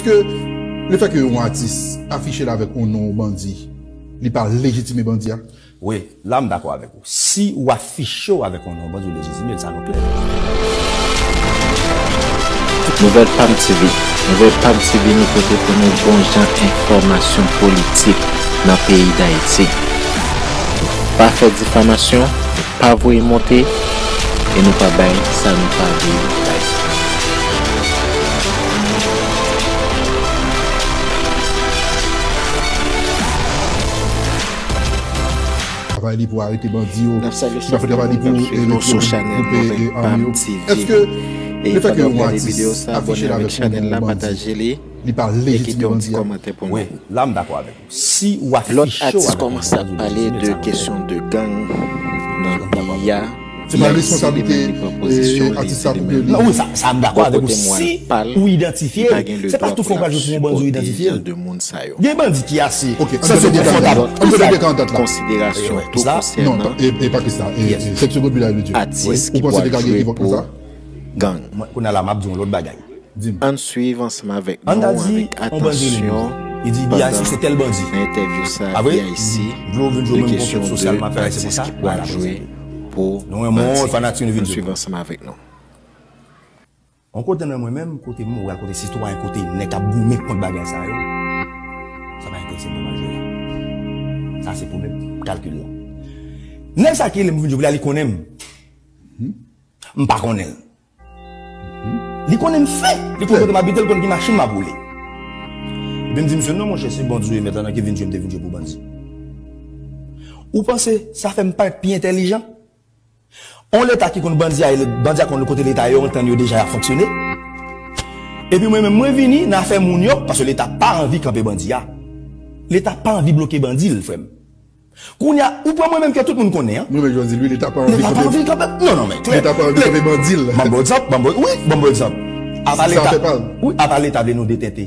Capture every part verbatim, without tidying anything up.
Ke lefètke yon atis afiche l avèk yon non bandi, li pa lejitime bandi a? Wi, la m dakò avèk ou. Si w afiche w avèk yon non bandi, ou lejitime l, sa nou klè. Nouvèl Pam T V. Nouvèl Pam T V, nou pote pou nou bon jan enfòmasyon politik nan peyi Dayiti. Nou pa fè difamasyon, nou pa voye monte, e nou pa bay sa nou pa vle bay. Travay li pou arete bandi yo. N ap salye chak moun k ap swiv nou sou chanèl Nouvèl Pam T V. E pandan w ap gade videyo sa, abòne avèk chanèl la, pataje li, e kite yon ti kòmantè pou nou. Wi, la m dakò avèk ou. Si w afiche w avèk yon non bandi, ou lejitime l, sa nou klè. Lòt atis kòmanse ap pale de kesyon de gang nan peyi a. Se pa responsablite, eh, atis la pou ke li. Non, wi, sa, sa m dakò avèk ou. Si ou idantifye l, se pa tout fwa w pral jwenn yon bandi ou idantifye l. Gen bandi ki ase sosyo konfòtab. Ann tande de ka an tèt la. Konsiderasyon tou konsènan atis ki pral jwe pou gang. Kounye a la, m ap di yon lòt bagay. Ann swiv ansanm avèk nou avèk atansyon pandan nan entèvyou sa B I C de kesyon de atis ki pral jwe pou bandi. Ann swiv ansanm avèk nou. Yon kote nan mwen menm, kote moral, kote sitwayen, kote nèg k ap goumen kont bagay sa yo, sa pa enterese m pou m al jwe la. Sa se pwoblèm kalkil la. Nèg sa ki rele m pou vin jwe pou li a, li konnen m. M pa konnen l. Li konnen m fen. Li konn kote m abite, li konn ki machin m ap woule. Epi m di misye, "Non, monchè, se bandi ou ye, mèt la nan ki vin jwe, m te vin jwe pou bandi." Ou panse sa fè m parèt pi entèlijan? On Leta ki konn bandi a, e bandi a konn kote Leta yo, antann yo deja y ap fonksyone. Epi mwen menm, mwen vini nan afè moun yo, paske Leta pa anvi kanpe bandi a. Leta pa anvi bloke bandi l, frè m. Kounye a, ou pran mwen menm ke tout moun konnen an. Mwen menm, Jozil, wi, Leta pa anvi kanpe. Leta pa anvi kanpe. Non, non, men klè. Leta pa anvi kanpe bandi l. Ban m bon egzanp, ban m bon, wi, ban m bon egzanp. Apa Leta, wi, apa Leta vle nou detente?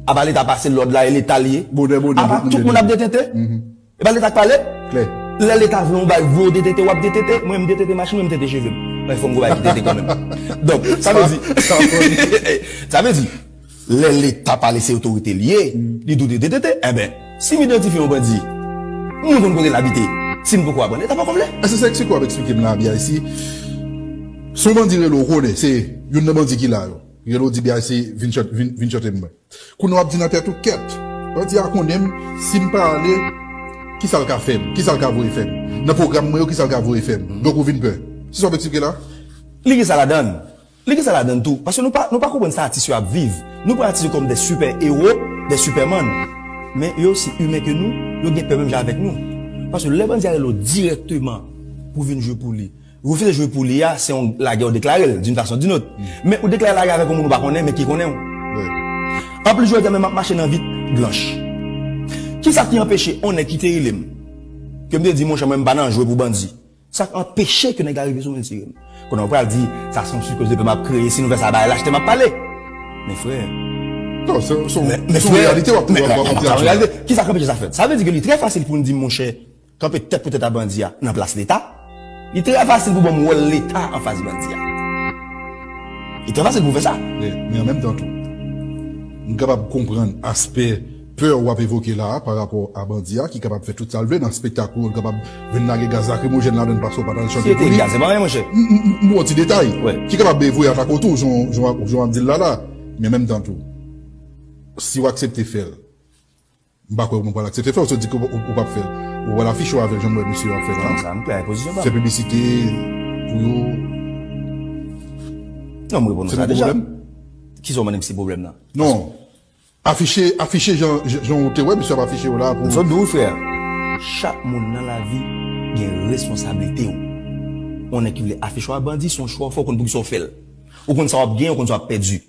Apa Leta pase lòd la, e Leta l ye? Bonè, bonè, apa tout moun ap detente? E pa Leta k pale? Klè. Lè Leta vle yon bagay, vle w detente, w ap detente. Mwen, m detente machin mwen, m tente cheve m. Men fò m gon bagay ki tente kanmenm. Donk, sa vle di, sa vle di, lè Leta pale, se otorite l ye, li dwe detente. Enben, si m idantifye yon bandi, m konn kote l abite. Si m poko aprann, Leta poko vle. Èske se sa eksplike w ap eksplike m la, B I C? Se yon bandi rele w konnen, se youn nan bandi ki la yo. Rele w di B I C, vin chante, vin, vin chante m mwen. Kounye a w ap di nan tèt ou, kèt, bandi a konnen m, si m pa ale, kisa l ka fè m? Kisa l ka voye fè m? Nan pwogram mwen yo, kisa l ka voye fè m? Donk ou vin pè. Se sa w ap eksplike la? Li gen sa ladann. Li gen sa ladann tou. Paske nou pa, nou pa konprann sa atis yo ap viv. Nou pran atis yo kòm de sipè ewo, de sipèman. Men yo osi imen ke nou, yo gen pè menm jan avèk nou. Paske lè bandi a rele w dirèkteman pou vin jwe pou li, refize jwe pou li a, se yon lagè w deklare l, d'une façon ou d'une autre. Men ou deklare lagè avèk yon moun ou pa konnen, men ki konnen w. Anplis, jodi a menm m ap mache nan vit blanch. Kisa ki anpeche yon nèg ki te rele m, ke m te di, monchè, mwen m pa nan jwe pou bandi? Sa k anpeche ke nèg la rive sou mwen, l tire m? Kounye a w pral di, sa se yon sikoz de pè m ap kreye, si nou fè sa, bagay lachte m ap pale. Men frè, non, se, se, se yon reyalite w ap, w ap, w ap antre a. Kisa k anpeche sa fèt? Sa vle di ke li trè fasil pou n di, monchè, kanpe tèt pou tèt a bandi a nan plas Leta. Li trè fasil pou ban m wòl Leta anfas bandi a. Li trè fasil pou w fè sa. Men, men an menm tan tou, m kapab konprann aspè pè w ap evoke la a pa rapò a bandi a ki kapab fè tout sa l vle nan espektak ou, l kapab vin lage gaz lakrimojèn ladan l paske w pa t al chante pou li. M, m, m, m ba w ti detay ki kapab voye atak ou tou, jan, jan, jan w ap di l la la. Men an menm tan tou, si w aksepte fè l, m pa kwè moun pral aksepte fè l, ou sot di ke ou, ou, ou p ap fè l. Ou pral afiche w avè l jan m wè misye ap fè la. Sa m klè, pozisyon pa m. Fè piblisite pou yo. Non, m reponn ou sa deja. Se pou pwoblèm? Kisa w mande m si pwoblèm nan? Non. Afiche, afiche jan, jan, jan ou te wè misye ap afiche w la pou. M sot di w, frè. Chak moun nan lavi gen responsablite w. Yon nèg ki vle afiche w a bandi, se yon chwa w fè, w konn poukisa w fè l. Ou konn sa w ap genyen, ou konn sa w ap pèdi.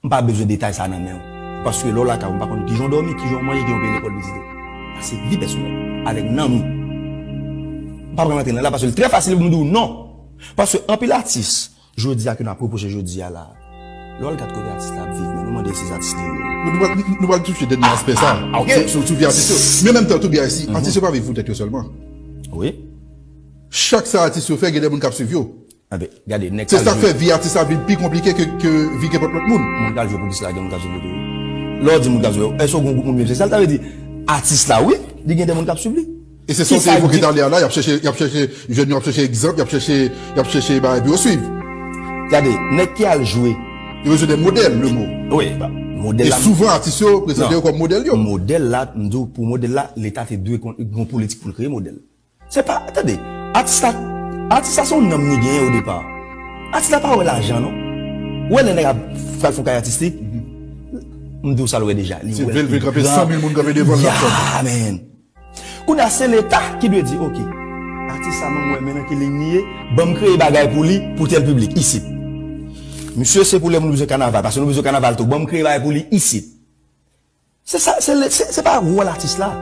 M pa bezwen detay sa nan men w. Paske lè w lakay ou, m pa konn kijan w dòmi, kijan w manje, kijan w peye lekòl pitit ou. Sa se vi pèsonèl, avèk nanm ou. M pa pral rantre nan la, paske l trè fasil pou m di w non. Paske anpil atis, jodi a, ke n ap repwoche jodi a la, lè w al gad kote atis la ap viv, men nou mande si se atis li ye. Nou, nou pral, nou pral touche dènye aspè sa. Ah, ok. Sou, sou, sou vi atis yo. Men an menm tan tou, B I C, atis yo pa viv pou tèt yo sèlman. Wi. Chak sa atis yo fè, gen de moun k ap swiv yo. Gade, nèg se sa k fè vi atis la vin pi konplike ke, ke vi kenpòt lòt moun. Moun k al jwe pou dis la, gen moun k ap swiv li tou. Lè w di moun k ap swiv, èske w gen yon gwoup moun menm? Se sa l ta vle di. Atis la, wi, li gen de moun k ap swiv li. E se sa w te evoke talè a la, y ap chèche, y ap chèche, jèn yo ap chèche egzanp, y ap chèche, y ap chèche bagay pou yo swiv. Gade, nèg ki al jwe. Yo bezwen de modèl, le mo. Wi, ba, modèl la. E souvan, atis yo prezante yo kòm modèl yo. Modèl la, m di w, pou modèl la, Leta te dwe gen yon politik pou l kreye modèl. Se pa, tande, atis la, atis la se yon nanm li genyen o depa. Atis la pa wè lajan, non. Ou wè lè nèg ap pral fè yon kay atistik, m di w sa l wè deja. Li wè l pi gran. Se vle l vle kanpe san mil moun kanpe devan l, l ap chante. Ya, man. Kounye a, se Leta ki dwe di, oke, atis sa, mwen, mwen, men nan ki liy li ye, ban m kreye bagay pou li, pou tèl piblik, isit. Misye, se pou lè moun bezwen kanaval, paske nou bezwen kanaval tou, ban m kreye bagay pou li, isit. Se sa, se, se, se pa wòl atis la.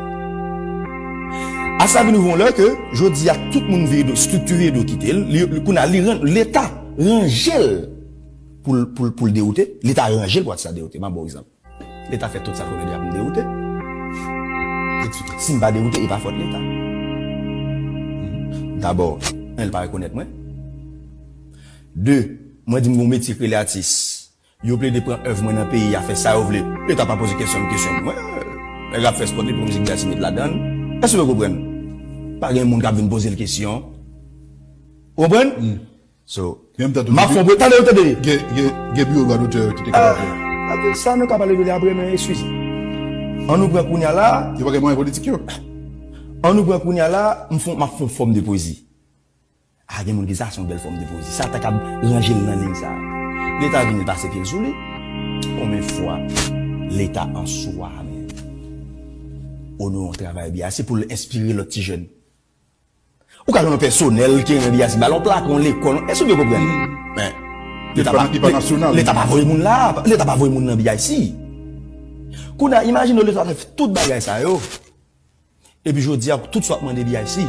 Atis la vin rive yon lè ke, jodi a, tout moun vire do, estrikti vire do kite l, li, li, kounye a, li ran-, Leta ranje l pou l, pou l, pou l dewoute, Leta ranje l pou atis la dewoute. M ap ba w egzanp. Leta fè tout sa l konnen deja pou m dewoute. Eksplike. Si m pa dewoute, e pa fòt Leta. Dabò, en, l pa rekonèt mwen. De, mwen di m gon metye k rele atis. Yo plede pran èv mwen nan peyi a, fè sa yo vle. Leta pa poze kesyon m, kesyon m. Mwen, nèg ap fè spòt, li pran mizik Beyonce met ladan l. Èske w konprann? Pa gen moun k ap vin poze l kesyon. Ou konprann? So, m ap fè yon, tande, tande. Gen, gen, gen biwo dwa dotè ki te kapab fè. Sa nou ka pale de li apre, men eskize. An nou pran kounye a la. Yo pa gen mwayen politik yo. An nou pran kounye a la, m fè, m ap fè yon fòm de pwezi. A, gen moun ki di sa se yon bèl fòm de pwezi. Sa ta ka ranje l nan liy sa. Leta vini pase pye l sou li. Konbyen fwa Leta an swa, men, onore yon travay B I C pou l enspire lòt ti jèn? Ou ka jwenn yon pèsonèl ki renmen B I C, ba l yon plak, yon lekòl, èske w byen konprann? Men, Leta pa, Leta pa voye moun la, Leta pa voye moun nan B I C. Kounye a, imajine w Leta ta fè tout bagay sa yo. Epi jodi a, tout sa w ap mande B I C.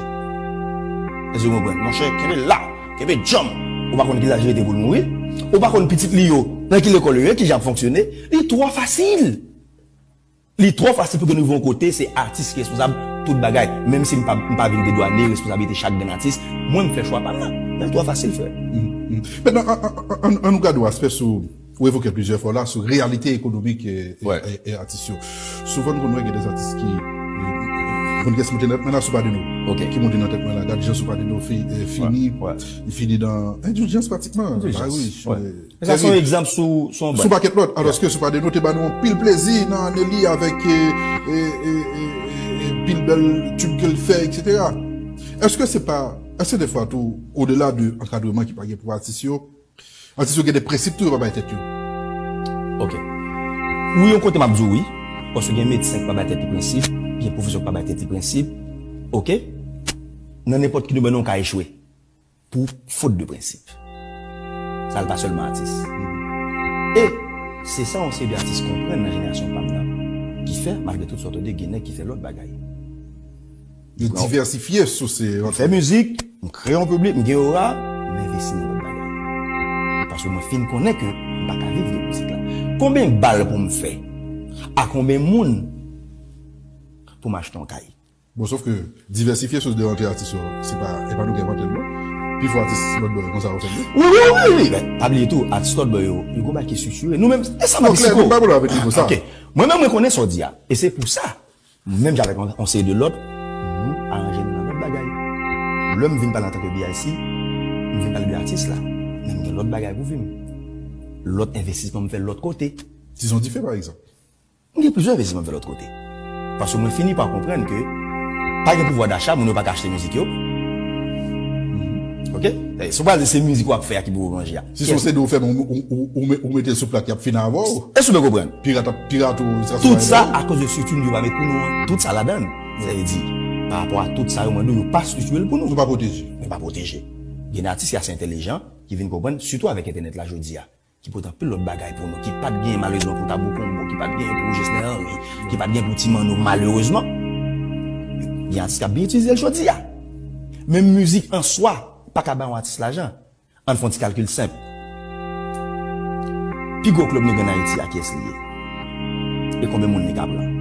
Èske w konprann? Monchè, kenbe la, kenbe djanm. Ou pa konn ki laj li rete pou l mouri. Ou pa konn pitit li yo, nan ki lekòl yo ye, ki jan ap fonksyone. Li twò fasil. Li twò fasil pou ke nou rive yon kote, se atis ki responsab tout bagay. Menm si m pa, m pa vin dedwanye responsablite chak grenn atis, mwen m fè chwa pa m nan. Men l twò fasil, frè. Mentnan, an, an, an, an, an nou gade yon aspè sou Ou evoke plizyè fwa la sou reyalite ekonomik e, e, e, e atis yo. Souvan nou konn wè gen de atis ki, e, konn gen Sopadeno, men la Sopadeno ki monte nan tèt mwen la. Gad jan Sopadeno fi, e, fini, li fini nan endijans pratikman. Endijans, wi. E sa se yon egzanp sou, sou yon pakèt lòt. Alòske Sopadeno te ba nou anpil plezi nan ane li avèk, e, e, pil bèl tib ke l fè, etsetera. Èske se pa, èske defwa tou, odela de ankadreman ki pa gen pou atis yo, Atis yo gen de prensip tou yo pa bay tèt yo. Ok. Wi, yon kote m ap di w wi. Paske gen medsen ki pa bay tèt li prensip, gen pwofesè ki pa bay tèt li prensip. Ok? Nan nenpòt ki domèn ou ka echwe. Pou fot de prensip. Sa l pa sèlman atis. E se sa yon seri de atis konprann nan jenerasyon pa m nan. Ki fè, malgre tout sa w tande, gen nèg ki fè lòt bagay. Yo divèsifye sou se. M fè mizik, m kreye yon piblik, m gen ora, m envesti nan lòt bagay. Paske mwen fin konnen ke m pa ka viv de mizik la. Konbyen bal pou m fè? A konbyen moun pou m achte yon kay? Bon, sòf ke divèsifye sous de rantre atis yo, se pa, e pa nou ki envante l, non. Pifò atis lòt bò yo konsa yo fè l, wi. Wi, wi, wi, wi. Men, pa bliye tou, atis lòt bò yo, yo gon bagay ki estriktiye. Nou menm, e sa m ap di, Siko. Non, klè, nou pa pou lave nivo sa. Ok. Mwen menm, mwen konnen sa w di a. E se pou sa, Menm jan avèk yon, yon seri de lòt, nou aranje nou nan lòt bagay. Lè m vin pale antanke B I C, m vin pale de atis la. Men m gen lòt bagay pou vi m. Lòt envestisman m fè lòt kote. Tizon Dife, pa egzanp. M gen plizyè envestisman m fè lòt kote. Paske mwen fini pa konprann ke pa gen pouvwa dacha, moun yo pa ka achte mizik yo. Ok? Se, se pa se mizik w ap fè a ki pou w manje a. Si se yon C D ou fè, men ou, ou, ou, ou me-, ou mete l sou plak, y ap fini avè w. Èske w byen konprann? Pirat ap pirate w, tout sa akoz de estrikti nou yo pa met pou nou an. Tout sa ladan l. Sa vle di, pa rapò a tout sa yo mande w, yo pa estriktiye l pou nou. Nou pa pwoteje. Nou pa pwoteje. Gen atis ki ase entèlijan, ki vin konprann, sitou avèk entènèt la jodi a, ki pote anpil lòt bagay pou nou, ki pa t gen malerezman pou Tabou Konbo, ki pa t gen pou Jocelyn Henry, ki pa t gen pou Ti Manno malerezman. Gen atis k ap byen itilize l jodi a. Menm mizik an swa pa ka bay yon atis lajan. Ann fè yon ti kalkil senp. Pi gwo klèb nou gen an Ayiti a, kiyès li ye? E konbyen moun li ka pran?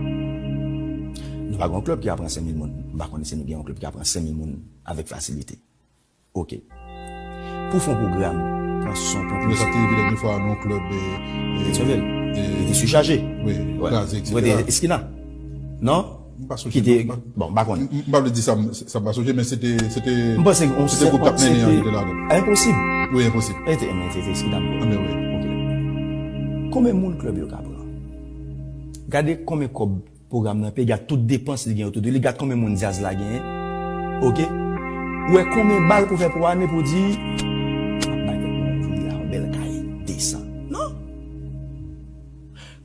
Nou pa gen yon klèb ki ka pran senk mil moun. M pa konnen si nou gen yon klèb ki ka pran senk mil moun avèk fasilite. Ok. Ou fè yon pwogram, pran son, pran... Mwen sa te rive dènye fwa nan yon klèb e, e, Petyonvil. Li te sichaje. Wi, kraze, Mwen te et cetera. Eskina. Non? M pa Ki sonje te, non. bon, m pa konnen. M pa vle di sa, m- sa m pa sonje, men se te, se te, M panse ke se te gwoup k ap mennen an ki te ladan. Enposib. Wi, Enposib. E te, men te, te Eskina. A, men wi. Konbyen moun klèb yo ka pran? Gade konbyen kòb pwogram nan peye, gade tout depans li gen otou de li, gade konbyen moun djaz la genyen. Oke? Ou wè konbyen bal pou fè pou ane pou di, "M ap bay tèt mwen yon villa, yon bèl kay, desan." Non?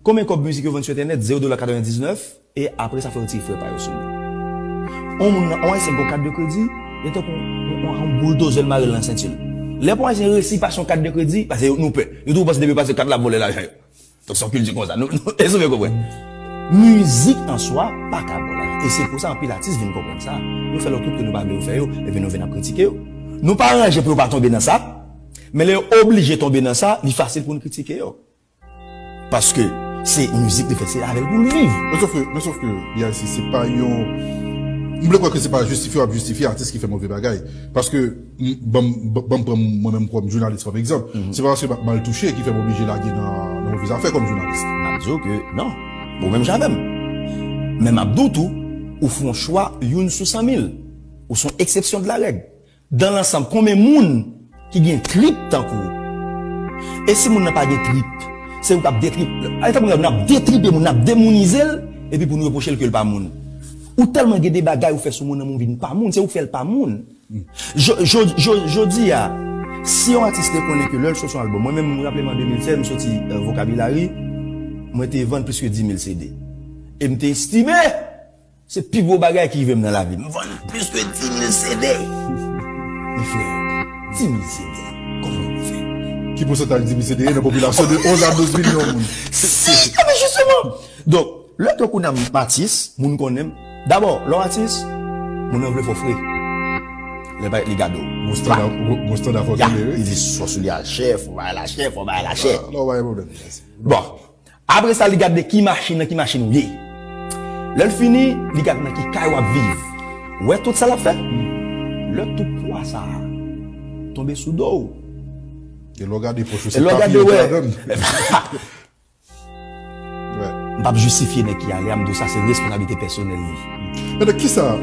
Konbyen kòb mizik yo vann sou entènèt? Zewo dola katrevendiznèf, e apre sa fè yo tire frè pa yo sou li. On moun nan, on ayisyen gon kat de kredi, li tankou on, on, on bouldozè l mare l nan senti l. Lè pou ayisyen resi pase yon kat de kredi, paske nou pè. Yo tou panse depi pase kat la vòlè lajan yo. Donk se yon kilti konsa. Nou, nou, èske w konprann? Mizik an swa pa ka bon lajan. E se pou sa anpil atis vin konprann sa. Yo fè lòt wout ke nou pa vle yo fè yo, epi nou vin ap kritike yo. Nou pa ranje pou yo pa tonbe nan sa, men lè yo oblije tonbe nan sa, li fasil pou n kritike yo. Paske se mizik li fè, se avè l pou l viv. Men sof ke, men sof ke, B I C, se pa yon, m vle kwè ke se pa jistifye w ap jistifye atis ki fè move bagay. Paske, m- ban m ban m pran mwen menm kòm jounalis kòm egzanp. Se pa paske m ap mal touche ki fè m oblije lage nan, nan move zafè kòm jounalis. M ap di w ke non, ou menm jan avè m. Men m ap di w tou, ou fè yon chwa youn sou san mil. Ou se yon eksepsyon de la règ. Dan lansanm, konbyen moun ki gen trip tankou w? E si moun nan pa gen trip, se ou k ap detrip. Alè tankou n ap detripe moun, n ap demounize l, epi pou nou repwoche l ke l pa moun. Ou tèlman gen de bagay ou fè sou moun nan, moun vin pa moun, se ou k fè l pa moun. Jo- jo- jo- Jodi a, si yon atis te konnen ke lè l sot yon albòm, mwen menm, mwen raple m an de mil sèz, m soti euh, Vokabilari, mwen te vann plis ke dis mil C D. E m te estime se pi gwo bagay ki rive m nan lavi m. M vann plis ke dis mil C D. Men frè, dis mil C D, kòman ou fè? Ki pousantaj dis mil C D ye nan popilasyon de onz a douz milyon moun? Si, men jisteman. Donk, lè ke kounye a m atis, moun konnen m. Dabò, lè w atis, moun nan vle fè w fre. Lè pa li gade w. Gon standa, gon- gon standa fò Ya, kenbe, wi. Li di sòs li a chè, fò bay la chè, fò bay la chè. Non, pa gen pwoblèm. Bon, apre sa, li gade ki machin nan, ki machin ou ye. Lè l fini, li gade nan ki kay w ap viv. Ou wè tout sa l ap fè? Lè tout pwa sa a tonbe sou do w. E lè w gade pòch ou, E se lè w papye gade, yo ki wè. ladan l. Wè. M p ap jistifye nèg ki ale a, m di w sa se responsablite pèsonèl li. Men ki sa,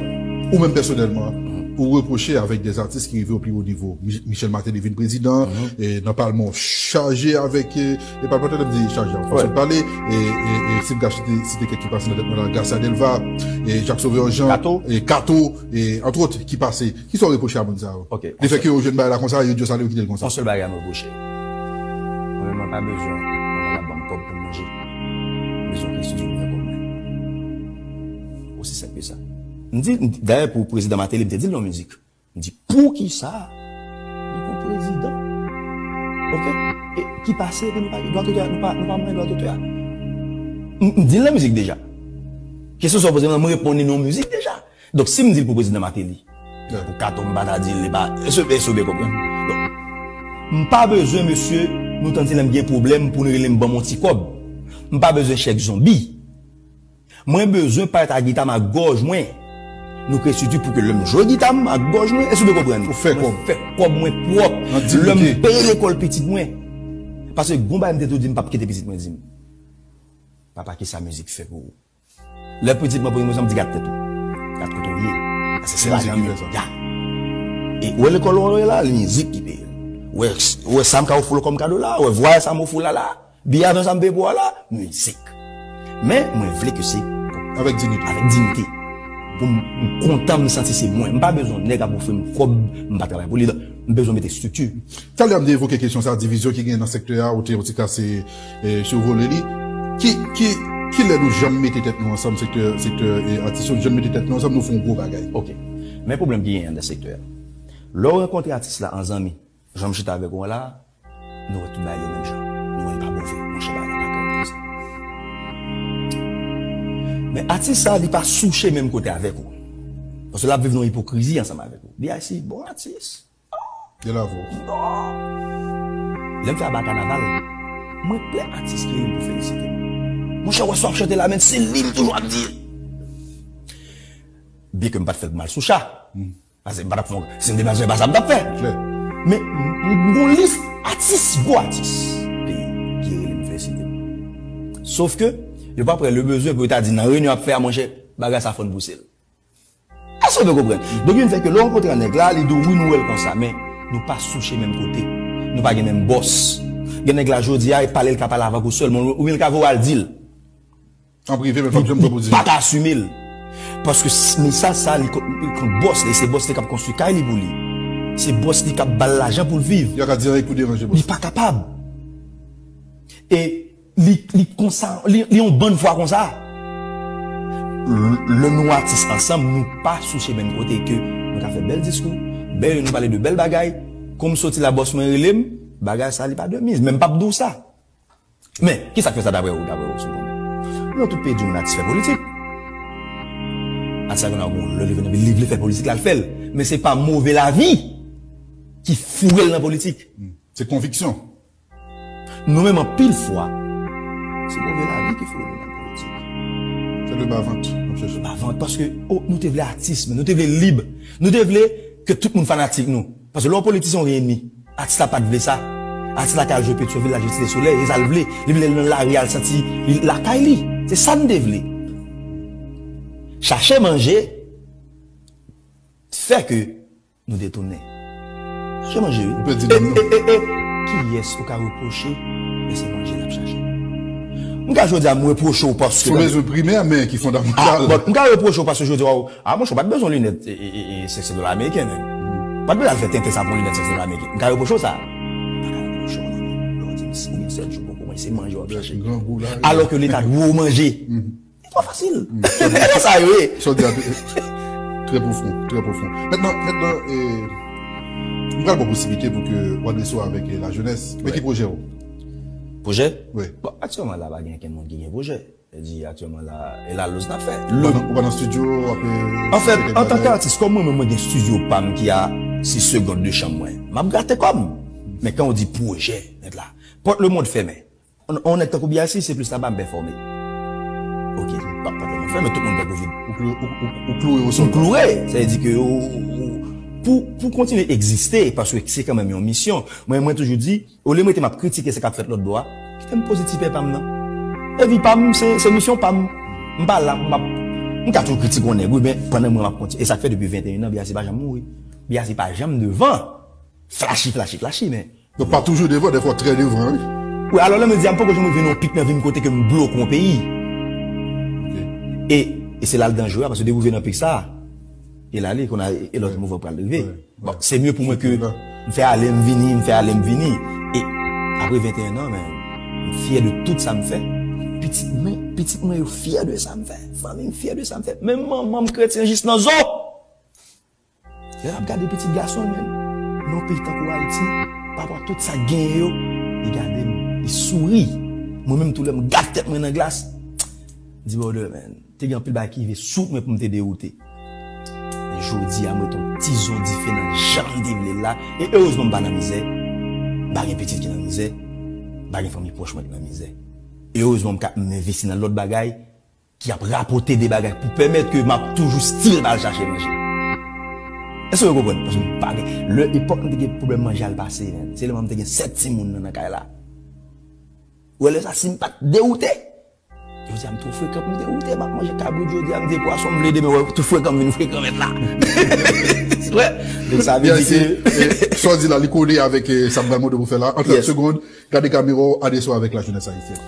ou menm pèsonèlman, ou repwoche avèk de atis ki rive o pi wo nivo? Mi- Michel Martelly vin prezidan, e nan palman w chaje avèk, e, e palmantè, m di chaje an fason de pale, e, e, e si m ka site, site kèk ki pase nan tèt mwen la, Garcia Delva, e Jacques Sauveur Jean, Kato. E Kato, e antwòt, ki pase. Kisa w repwoche a moun sa yo? Ok. Lefètke yo jwenn bagay la konsa, yo di yo sa, yo kite l konsa. Yon sèl bagay m repwoche. Mwen menm, mwen pa bezwen yon moun ap ban m kòb pou m manje. M bezwen ke estidyo ouvè kòb mwen. Osi senp ke sa. M di, m di- dayè pou prezidan Martelly, m te di l nan mizik. M di, poukisa nou gon prezidan? Oke? E ki pase, epi nou pa gen dwa dotè a, nou pa, nou pa manyen dwa dotè a. M m di l nan mizik deja. Kesyon sa w poze m nan, m reponn li nan mizik deja. Donk, si m di l pou prezidan Martelly, pou Kato, m pa ta di l, li pa, èske èske w byen konprann? Donk, m pa bezwen, mesye, nou tande lè m gen pwoblèm pou nou rele m ban m yon ti kòb. M pa bezwen chèk zonbi. Mwen bezwen parèt ak gita m ak gòj mwen. Nou kreye estrikti pou ke lè m jwe gita m ak gòj mwen, èske w byen konprann? Ou fè kòb. Mwen fè kòb mwen pwòp. An diyite. Lè m peye lekòl pitit mwen. Paske gon bagay m te toujou di m p ap kite pitit mwen di m. Papa, kisa mizik fè pou ou? Lè pitit mwen poze m kesyon, m di gad tèt ou. Gad kote w ye. Paske se Mizik lajan ki m fè sa. Ya. E ou wè lekòl ou ye la, li mizik ki peye l. Ou wè, ou wè sa m ka ofri w kòm kado la, ou wè vwayaj sa m ofri w la la, biyè avyon sa m peye pou w la, mizik. Men, mwen vle ke se Avèk diyite. Avèk diyite. Pou m m kontan, m santi se mwen. M pa bezwen nèg ap ofri m kòb, m pa travay pou li. Donk, m bezwen mete estrikti. Talè a m te evoke kesyon sa, divizyon ki gen nan sektè a, ou te yon ti kase e, sivole li. Ki, ki, ki lè nou janm mete tèt nou ansanm, sektè, sektè e, atis yo, janm mete tèt nou ansanm, nou fè yon gwo bagay? Ok. Men pwoblèm ki genyen anndan sektè a. Lè w rankontre atis la an zanmi, jan m chita avèk ou an la, nou wè tout bagay yo menm jan. Nou wè l pa move, monchè, bagay la pa kòrèk konsa. Men atis sa, li pa sou chemen menm kote avèk ou. Paske l ap viv nan ipokrizi ansanm avèk ou. B I C, bon atis. De la vo. Lè m fè Aba Kanaval, mwen plen atis ki rele m pou felisite m. Monchè, wè sa w ap chante la, men se li m toujou ap di. Byen ke m pa t fè l pou m al sou cha. Paske m pa t ap fè, si m te bezwen, e pa sa m t ap fè. Klè. Men m gon lis atis, gwo atis peyi ki rele m felisite m. Sof ke yo pa pran le bezwen pou yo ta di nan reyinyon y ap fè a, monchè, bagay sa fò n pouse l. Èske w byen konprann? Donk, vin fè ke lè w rankontre ak nèg la, li di w, "Wi, nou wè l konsa, men nou pa sou chemen menm kote. Nou pa gen menm bòs." Gen nèg la, jodi a, e pale l ka pale avèk ou sèlman, oubyen l ka voye w al di l. An prive, men l p ap janm pran pozisyon. Li pa ka asime l. Paske s- mesaj sa, li ko- li kont bòs li, se bòs li k ap konstwi kay li pou li. Se bòs li k ap ba l lajan pou l viv. Yo ka di anyen pou deranje bòs. Li pa kapab. E li, li konsa, li, li yon bann fwa konsa. L- Lè nou atis ansanm, nou pa sou chemen kote ke nou ka fè bèl diskou, bèl, nou pale de bèl bagay. Kon m soti la, bòs mwen rele m, bagay sa, li pa de miz. Men m p ap di w sa. Men, ki sa k fè sa daprè ou, daprè ou, si w konnen? Nan tout peyi di moun atis fè politik. Atis la gen yon lè li vle, li vle fè politik la, l fè l. Men se pa move lavi ki foure l nan politik. Se konviksyon. Nou menm anpil fwa, se move lavi ki foure nou nan politik. Se le bavant, n ap chèche. Bavant, paske, oh, nou te vle atis, men nou te vle lib. Nou te vle ke tout moun fanatik nou. Paske lè w politisyen, w gen enmi. Atis la pa t vle sa. Atis la ka al jwe Petyonvil, la jwe Site Solèy, e sa l vle. Li vle l nan lari, al santi li lakay li. Se sa n te vle. Chache manje fè ke nou detounen. Chache manje, wi. Ou pèdi nanm nan. E, e, e, e, kiyès ou ka repwoche, men se manje l ap chache. M ka jodi a, m repwoche w paske. Se yon bezwen primè, men ki fondamantal. Ah, bon, m ka repwoche w paske jodi a, ah, monchè, w pa t bezwen linèt, e, e, e, e, sèks dola ameriken, men. Ou pa t bezwen al fè tenten sa pou yon linèt sèks dola ameriken. M ka repwoche w sa. M pa ka repwoche w, non, men. Lè w di m, si w gen sèt jou poko manje, se manje w ap chache. Grangou la, wi. Alò ke Leta dwe w manje. Li twò fasil. Se sa yo ye. Sa w di a, trè pwofon, trè pwofon. Mentnan, mentnan, e, m pral ba w posiblite pou ke w adrese w avèk, e, lajenès. Men ki pwojè w? Pwojè? Wi. Bon, aktyèlman la, pa gen kenn moun ki gen pwojè. Sa di, aktyèlman la, e la loz n ap fè. Ou pa nan, ou pa nan estidyo, w ap, e, anfèt, antanke atis, kòm mwen menm, mwen gen estidyo pa m ki a sis segonn de chanm mwen, m ap grate kò m. Men kan w di pwojè, nèt la, pòt lemonn fèmen. On, on nèg tankou B I C, se plis laba m pèfòme. Ok, pa, pa tèlman fè, men tout moun tankou vin. Ou klou-, ou, ou, ou kloure ou sòl. M kloure, sa vle di ke ou, ou, pou, pou kontinye egziste, paske se kanmenm yon misyon. Mwen, mwen toujou di, olye m rete m ap kritike sa k ap fèt lòt bò a, kite m poze ti pè pa m nan. E vi pa m, se, se misyon pa m. M pa la, m ap, m ka toujou kritike yon nèg, wi, men pandan mwen m ap kontinye. E sa k fè depi venteyen an, B I C pa janm mouri. B I C pa janm devan. Flachi, flachi, flachi, men Donk, pa toujou devan, dèfwa trè devan, wi. Wi, alò, lè mwen di a, m poko janm rive nan pik nan vi m kote ke m bloke yon peyi. Ok. E, e se la l danjere a, paske depi w rive nan pik sa a, e la li, kounye a, e lòt mouvman pral rive. Wi, wi. Bon, se mye pou mwen ke m fè ale, m vini, m fè ale, m vini. E apre venteyen an, men, m fyè de tout sa m fè. Pitit mwen, pitit mwen yo fyè de sa m fè. Fanmi m fyè de sa m fè. Menm manman m kretyen jis nan zo. Lè l ap gade pitit gason l, men, nan yon peyi tankou Ayiti, pa rapò a tout sa k genyen yo, li gade m, li souri. Mwen menm tou, lè m gad tèt mwen nan glas, m di, "Brother, man, te gen anpil bagay ki rive sou mwen pou m te dewoute." Men jodi a, m ret yon ti zon dife nan jan m te vle l la. E erezman, m pa nan mizè. M pa gen pitit ki nan mizè. M pa gen fanmi pwòch mwen ki nan mizè. Erezman, m ka, m envesti nan lòt bagay ki ap rapòte de bagay pou pèmèt ke m ap toujou still pa al chache manje. Èske w konprann? Paske m pa gen, lè epòk m te gen pwoblèm manje a l pase, men. Se lè m te gen sèt timoun nan, nan kay la. Ou wè lè sa, si m pa t dewoute, jodi a m tou frekan pou m dewoute, m ap manje kabrit jodi a, m di pwason m vle demen, wè, tou frekan m vin frekan mèt la. Wè. Donk sa vle di ke, e, sa w di la, li kole avèk, e, sa m pral mande w pou fè la. An trant segonn, Gade kamera w, adrese w avèk lajenès ayisyèn.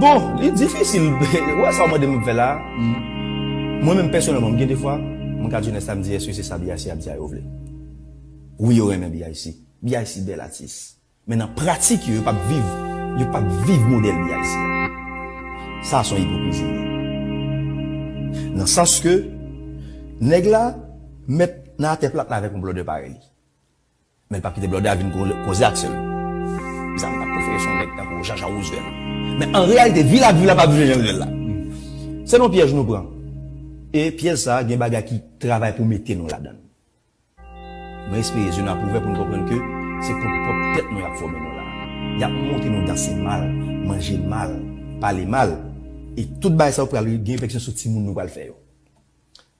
Bon, li difisil. Ou wè sa w mande m fè la? Mwen menm pèsonèlman, m gen de fwa, mwen ka di jenès la, m di, èske se sa B I C ap di a yo vle? Wi, yo renmen B I C. B I C bèl atis. Men nan pratik yo, yo p ap viv, yo p ap viv modèl B I C a. Sa se yon ipokrizi li ye. Nan sans ke nèg la mèt nan atè plat la avèk yon blòdè parèy li. Men l p ap kite blòdè a vin ko-, koze ak sè l. Sa m t ap prefere se yon nèg tankou Jean Jean Roosevelt. Men an reyalite, vi l ap viv la p ap viv jan Roosevelt la. Se nan pyèj nou pran. E pyèj sa a, gen bagay ki travay pou mete nou ladan l. Mwen espere zye nou ap ouvè pou nou konprann ke se kont pwòp tèt nou y ap fòme nou la. Y ap montre nou danse mal, manje mal, pale mal. E tout bagay sa yo pral gen repèkiksyon sou timoun nou pral fè yo.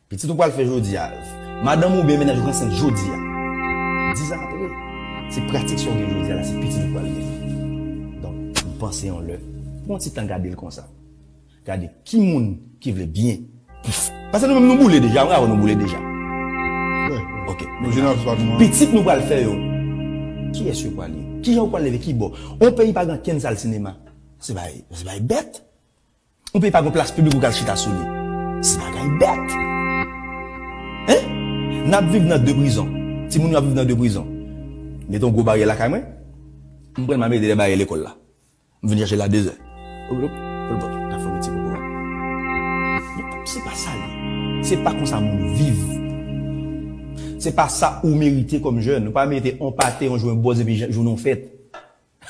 Pitit ou pral fè jodi a, madanm ou byen mennaj ou ansent jodi a. Diz an apre, Se pratik sa w gen jodi a la, se pitit ou pral gen. Donk, m panse yon lè, pran yon ti tan gade l konsa. Gade ki moun ki vle byen. Paske nou menm nou boule deja, mwen avè w nou boule deja. Ok. Pitit nou pral fè yo. Kiyès yo pral ye? Kijan yo pral leve? Ki bò? Yon peyi pa gen kenn sal sinema. Se bagay, se bagay bèt. Yon peyi pa gen plas piblik ou ka al chita sou li. Se bagay bèt. Hein? N ap viv nan de prizon. Timoun yo ap viv nan de prizon. Mete yon gwo baryè lakay mwen. M pran m al mete dèyè baryè lekòl la. M vin chache l a dezè. Hop, hop, hop, hop, ta fè yon ti koko a. Se pa sa li. Se pa konsa moun viv. Se pa sa ou merite kòm jèn. Ou pa merite yon pate, yon jwe, yon bòz epi jounen w fèt.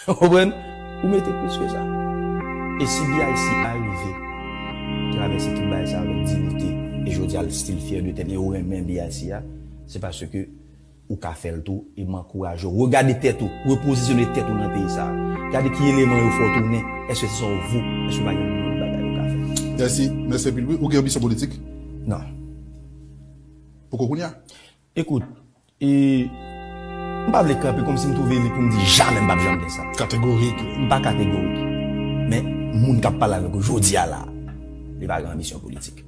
Ou konprann? Ou merite plis ke sa. E si B I C arive travèse tout bagay sa avèk diyite, e jodi a l still fyè de tèt li, ou renmen B I C a, se paske ou ka fè l tou, e m ankouraje w. Regade tèt ou, repozisyone tèt ou nan peyi sa. Gade ki eleman yo fè w tounen, èske se sa w vo, èske pa gen lòt bagay ou ka fè? Mèsi, mèsi anpil wi. Ou gen anbisyon politik? Non. Poko kounye a? Ekout, e, m pa vle kanpe kòmsi m twouve li pou m di jamè m p ap janm gen sa. Kategorik. M pa kategorik. Men moun k ap pale avèk ou jodi a la, li pa gen anbisyon politik.